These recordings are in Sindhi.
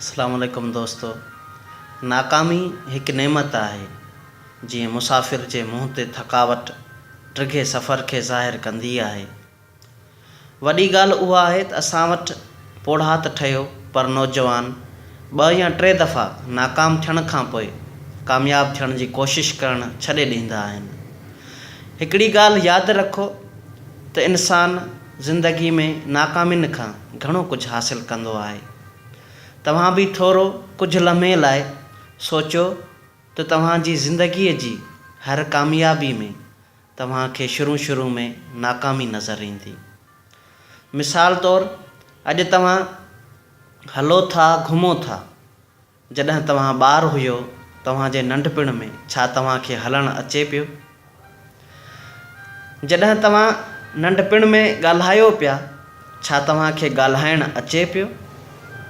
اسلام عليڪم دوستو ناڪامي هڪ نعمت آهي جيئن مسافر جي منهن تي ٿڪاوٽ ڊگهي سفر کي ظاهر ڪندي آهي. وڏي ڳالهه اها آهي ته اسان وٽ پوڙها ته ٺهيو پر نوجوان ٻه يا ٽي دفعا ناڪام ٿيڻ کان پوء ڪامياب ٿيڻ جي ڪوشش ڪرڻ ڇڏي ڏيندا آهن. هڪڙي ڳالهه ياد رکو ته انسان زندگي ۾ ناڪامين کان گهڻو ڪجهه حاصل ڪندو آهي. توهان به ٿورو ڪجهه لمحي لاء سوچيو ته توهان جي زندگيء جي هر ڪاميابي ۾ توهان کي شروع شروع ۾ ناڪامي نظر ايندي. مثال طور اڄ توهان هلو ٿا گهمو ٿا. جڏهن توهان ٻار هيو، توهان جي ننڍپڻ ۾ ڇا توهان کي هلڻ اچي پيو؟ جڏهن توهان ننڍپڻ ۾ ڳالهايو پيا، ڇا توهان کي ڳالهائڻ اچي پيو؟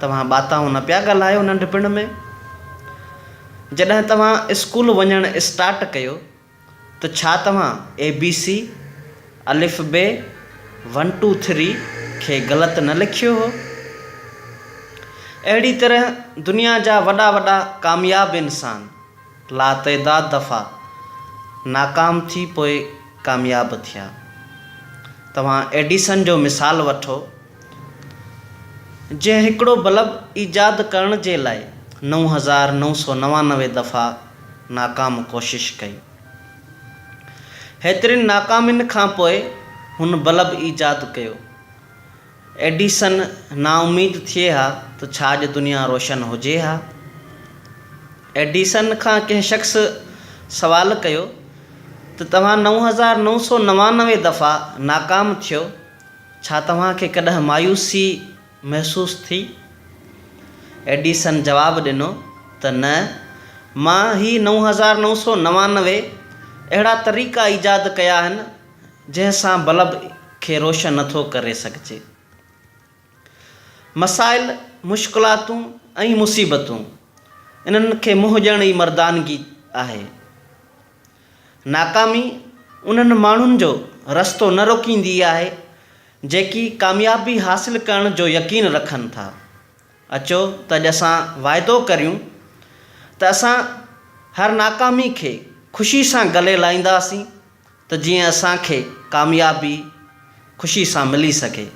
توهان ٻاتائون نه پيا ڳالهايو ننڍپڻ ۾؟ جڏهن توهان اسڪول وڃڻ اسٽارٽ ڪيو ته ڇا توهان اي بي سي، الف بي، ون ٽو ٿري کي غلط نه لکيو هو؟ اهڙي طرح دنيا جا وڏا وڏا ڪامياب انسان لاتعداد دفعا ناڪام ٿي پوء ڪامياب ٿيا. توهان ايڊيسن جو مثال وٺو جنهن هڪڙو بلب ايجاد ڪرڻ جي لاء 9999 دفعا ناڪام ڪوشش ڪئي. هيترين ناڪامين کان پوء هن بلب ايجاد ڪيو. ايڊيسن نااميد ٿئي ها ته ڇا اڄ دنيا روشن هجي ها؟ ايڊيسن کان ڪنهن شخص سوال ڪيو ته توهان 9999 دفعا ناڪام ٿيو، ڇا توهان کي ڪڏهن مايوسي محسوس ٿي؟ ايڊيسن جواب ڏنو ته نه، مان هي 9999 اهڙا طريقا ايجاد ڪيا آهن، جنهن سان بلب کي روشن نه ٿو ڪري سگهجي. مسائل، مشڪلاتون ۽ مصيبتون، انهن کي منهن ڏيڻ ئي مردانگي آهي. ناڪامي انهن ماڻهن جو رستو نه روڪيندي آهي، جيڪي ڪاميابي حاصل ڪرڻ جو يقين رکن ٿا. اچو ته اڄ اسان واعدو ڪريون ته اسان هر ناڪامي کي خوشي سان گلي لائينداسين ته جيئن اسان کي ڪاميابي خوشي سان ملي سگهي.